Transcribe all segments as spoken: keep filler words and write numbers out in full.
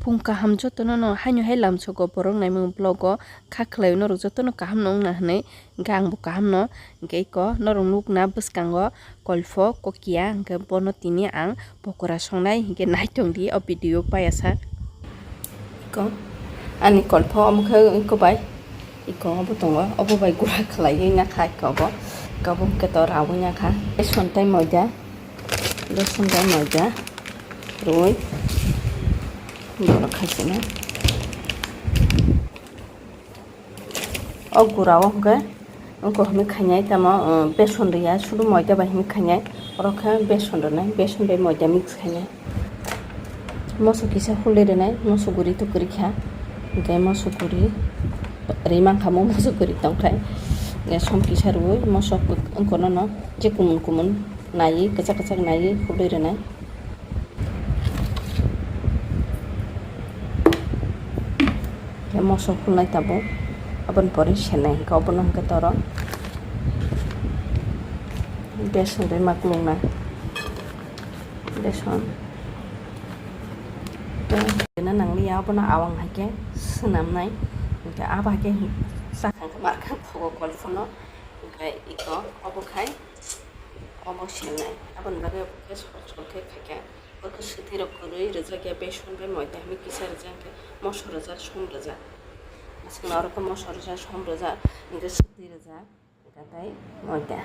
Phung kaham jotono no haino hai lamsogo borok naimung vlog o kha khlai norok jotono kaham no wngna hinwi hwnkhe ang bo kaham no hwnkhe iko norok nukna bwskango kolpho kokia hwnkhe bono tini ang pokora songnai hwnkhe naitong di o video paiya sak. Iko ani kolpho omo khe iko bai iko obo tongo obo bai gura khlaiwi nakha iko obo iko obo hwnkhe to rawi nakha tei sontai moida. Rosong bai moida rwi borok khaisina. O gura o hwnkhe wngkha hwnwi khainai tamo, uh, beson rwya sudu moida bai hwnwi khainai. Oro khe beson rwnai, beson bai moida mix khainai. Moso kisa hulwi rwnai, moso guri to kwrwi kha. Hwnkhe moso guri rwi mankha mo moso guri tongkhai. Hwnkhe som kisa rwi moso wngkha nono je kumun kumun. Naiwi kwchak kwchak naiwi khulwi rwnai. Khe moso khulnai tabuk aboni pore senai hwnkhe obono hwnkhe toro beson bai ma kuluknai beson. Tei nangliya obono awang hai khe swnamnai hwnkhe abo hai khe chakha hwnkhe markha thogo kolphono hwnkhe iko obo khai. Omo senai. Aboni bagwi obo khe sor sor khe khaikha. Obo khe swtwi rok kwrwi rwjak ya beson bai moida hinwi kisa rwjak hwnkhe moso rwjak som rwjak. Aswkno oro khe moso rwjak som rwjak hwnkhe swtwi rwjak hwnkhe tei moida.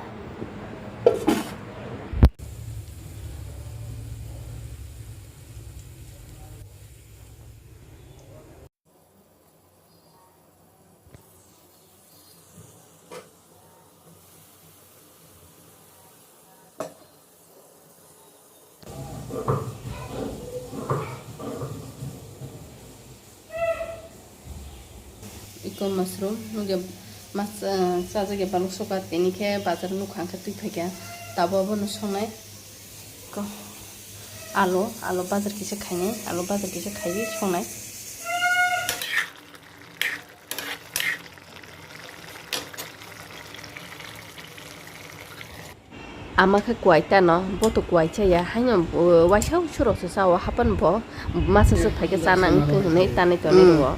Iko mushroom nugya mas, ah, chajak ya balok soka tini khe bazar nukha hwnkhe twi phaikha tabuk abono songnai. Ko alu, alu bazar kisa khainai, alu bazar kisa khaiwi songnai. Ama khe kuai tano, bo to kuai chaya, haino, uh, waisa usu rok se chao, hapan bo masa se phaikhe chana wngkhe hwnwi tanwi tonwi rwo.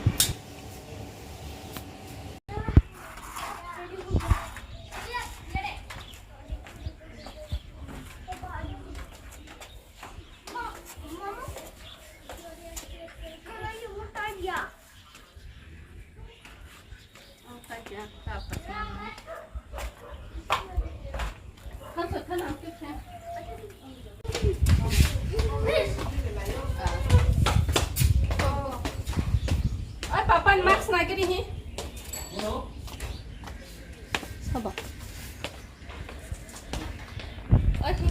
Oi, papan mask nagiri hi. Sabo. Oi, hi.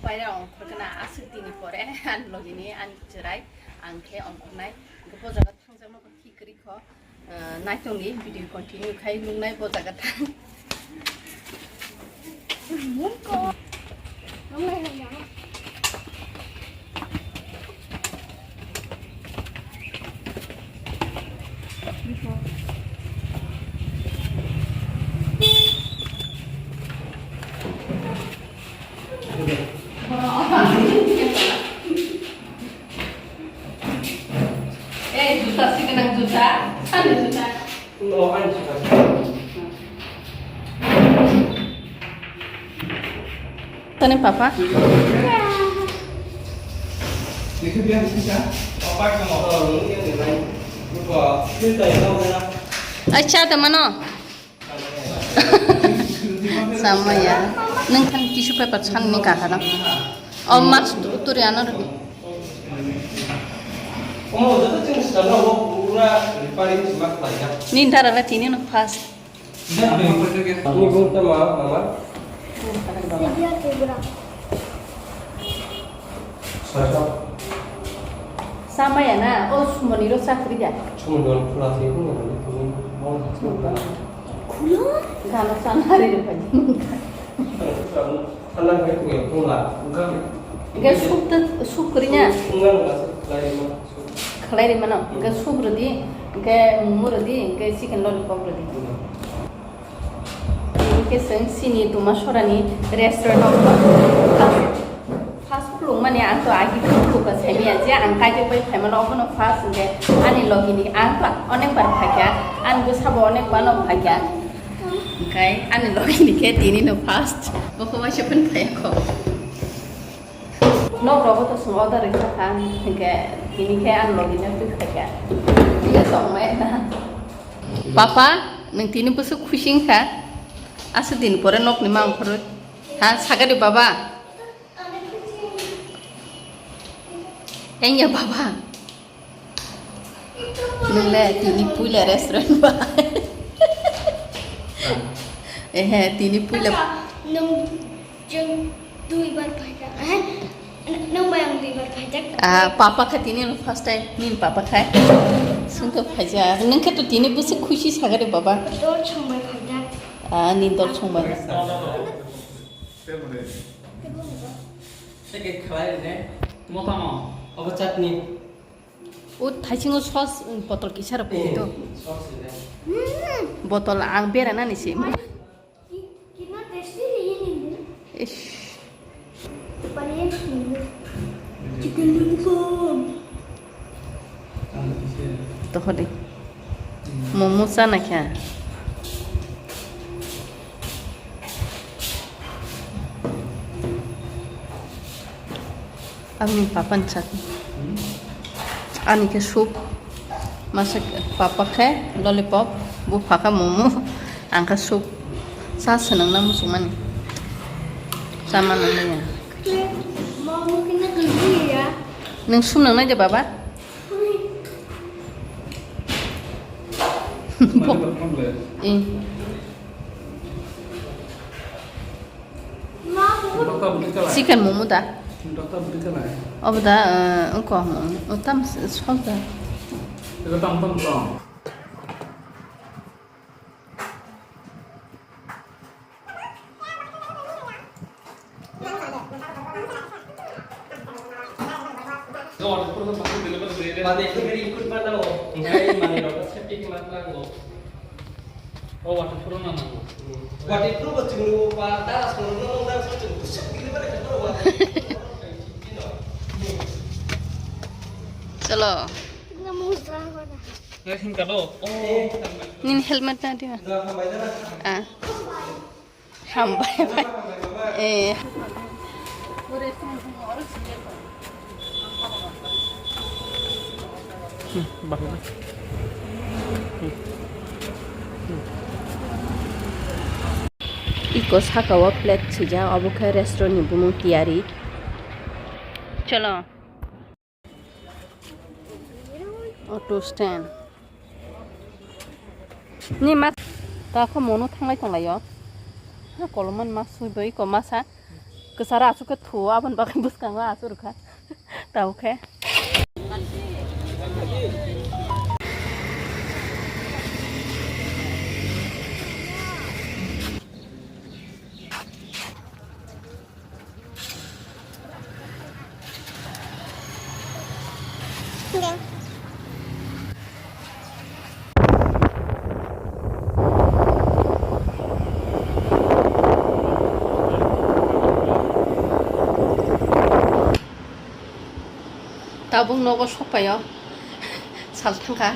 Paira ongkhorkhe na aswk dini pore ani logini ani chwrai ang khe ongkhornai. Hwnkhe bo jaga thangjakma bo thik kwrwi kho. Ah, naitongdi video continue khai nuknai bo jaga thang. Eh, juta sih kena juta, sana juta. Tani papa. Acha, teman no. Sama ya. Neng kan tissue paper san ni kakara. Oh, mask tu, tu riano. Ni dara la tini no fast. Samaya na, o sumoni ro chakri da. Khula? Gano sana hari ro padi. Hwnga soup ta, soup kwrwi na? Khlai rwmano. Hwnkhe soup rwdi, hwnkhe momo rwdi, hwnkhe chicken lollipop rwdi. Hwnkhe chwng chini Tuma Sorani restaurant o fast food Mani ang to agi buka saimanya je ang kaijak bai phaimano obono first hwnkhe ani logi ni ang to onek bar phaikha, ani bwsabo onek bar no phaikha, hwnkhe ani logi ni khe tini no first bokhe waisa phano phaiya kho. Nok rogo to sung order rwkha kha, hwnkhe tini khe ani logi no twi phaikha, tini tongmai na. Papa, nwng tini bwswk khusi wngkha? Aswk din pore nokni ma ongkhorwi. Ha, sagadi baba? Engya baba. Nwng le tini puila restaurant bai. Ehe, tini puila. Nwng jeng duibar phaijak. Eh? Nwng bai ang duibar phaijak. Ah, papa kha tini first time. Nini papa khai. Sungto phaijak. Nwng khe to tini bwswk khusi sagadi baba. Dol songbai phaijak. Ah, ni dol songbai. Motamo, obo chutney. O thaisingo sauce, um, botol kisa rok pori to. Sauce rok. Botol ang bera nani se. Ish. Chicken lollipop. Toho de. Momo chana kha. Ani papa ni chutney. Ani khe soup. Masa papa khe lollipop, bupha khe momo, ang khe soup. Sa swnamna muchungmani. Sama nangmani. Nwng sum nangnai de baba? Eh. Chicken momo da? Obo da, eh, wngkha momo. O tam s-, sos da. Waterproof bo chwng nw ba, dara songno nw dara songno chwng bwswk delivery khe borok waterproof. Chalo. Nini helmet na diba? Ah. Hambai bai. Eh. Iko saka o plate swijak, obo khe restaurant ni bumung tiyari. Chalo. Auto stand. Ni ma ta kho mono thanglai tonglaio. Ha koloman ma sui bai ko masa. Kwcharo aswk khe thuo, aboni bagwi bwskango aswk rwkha. Tabuk khe. Tabuk nogo sokpaio. Sal thangkha.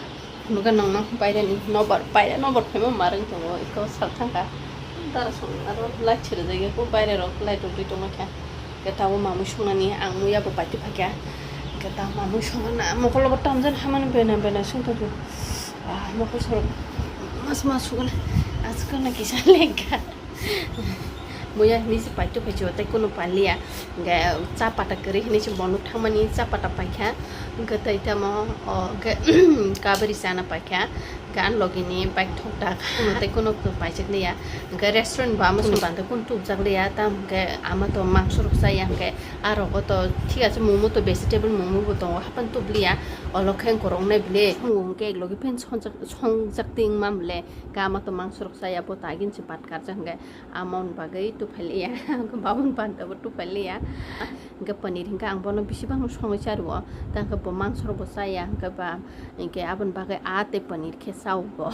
Nuga nangno baireni nobar, baire nobar phaima marwng tongo, eko sal thangkha. Dara song aro light sirajak ya, ko baire rok light rok twi tongma kha. Ke tabuk mamui songnani ang muya bo paiti phaikha. Ke tabuk mamui songnani mokolo bo tamjani hamani bena bena song tongkha. Ah, mokol sorok mas mas sugana. Askana kisa lekha. Muya hini se paito paicho tei kunu paliya. Hingke cha pata kwrwi hini se bono thangmani cha pata paikha. Hingke tei tamo o hingke kabri chana paikha. Hingke ani logi ni bike thok dak. Kunu tei kunu paijak liya. Hingke restaurant bo amo song bande kunu tubjak liya. Tam hingke ama to mangso rok chaya hingke aro go to thik ase momo to vegetable momo bo tongo hapan tubliya. Olo khe korok nai bile. Hingke logi pen songjak songjak ting mam le. Hingke ama to mangso rok chaya bo tagin se pat karjak hingke. Amoni bagwi tuphaliya, baboni panta bo tuphaliya. Hingke paneer hingke ang bono bisi bangno songwi chario. Ta hingke bo mangso rok bo chaya, hingke ba, hingke aboni bagwi a tei paneer khe chao bo.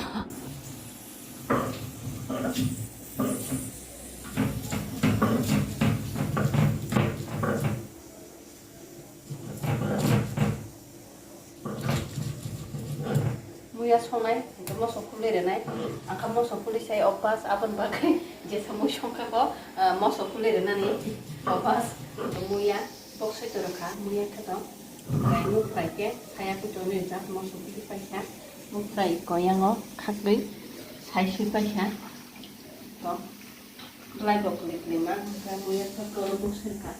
Muya songnai, hingke moso kuli rinai. Angkha moso kuli sai obas, aboni bagwi jesa mui songkha bo, ah, moso kuli rinani obas, muya bok sai toro kha, muya khe to. Omo fry khe saya kuchuk ni rijak, moso kuli paisa. Omo fry koyango khakgwi sai sui paisa. To, belai bo kuli kuli ma, hingke muya khe koro bok sai kha.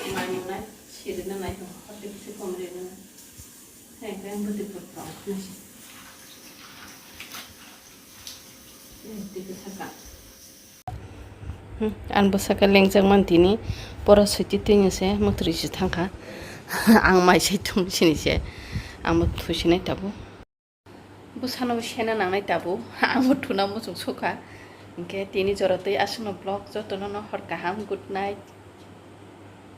Mai mwnai, sirina nai, hati bisi kom rina nai. Hai, hai, bwtwi pwrwng nai se. Tei bwsaka. Hmm, ang bwsaka lengjak man tini, pora switi tini se, mwtwrwi se thangkha. Ang mai sai thum sini se, ang bo thusinai tabuk. Bwsano sena nangnai tabuk, ang bo thuna muchung sukha. Hingke tini jora tei aswkno vlog, jotono no hor kaham, good night.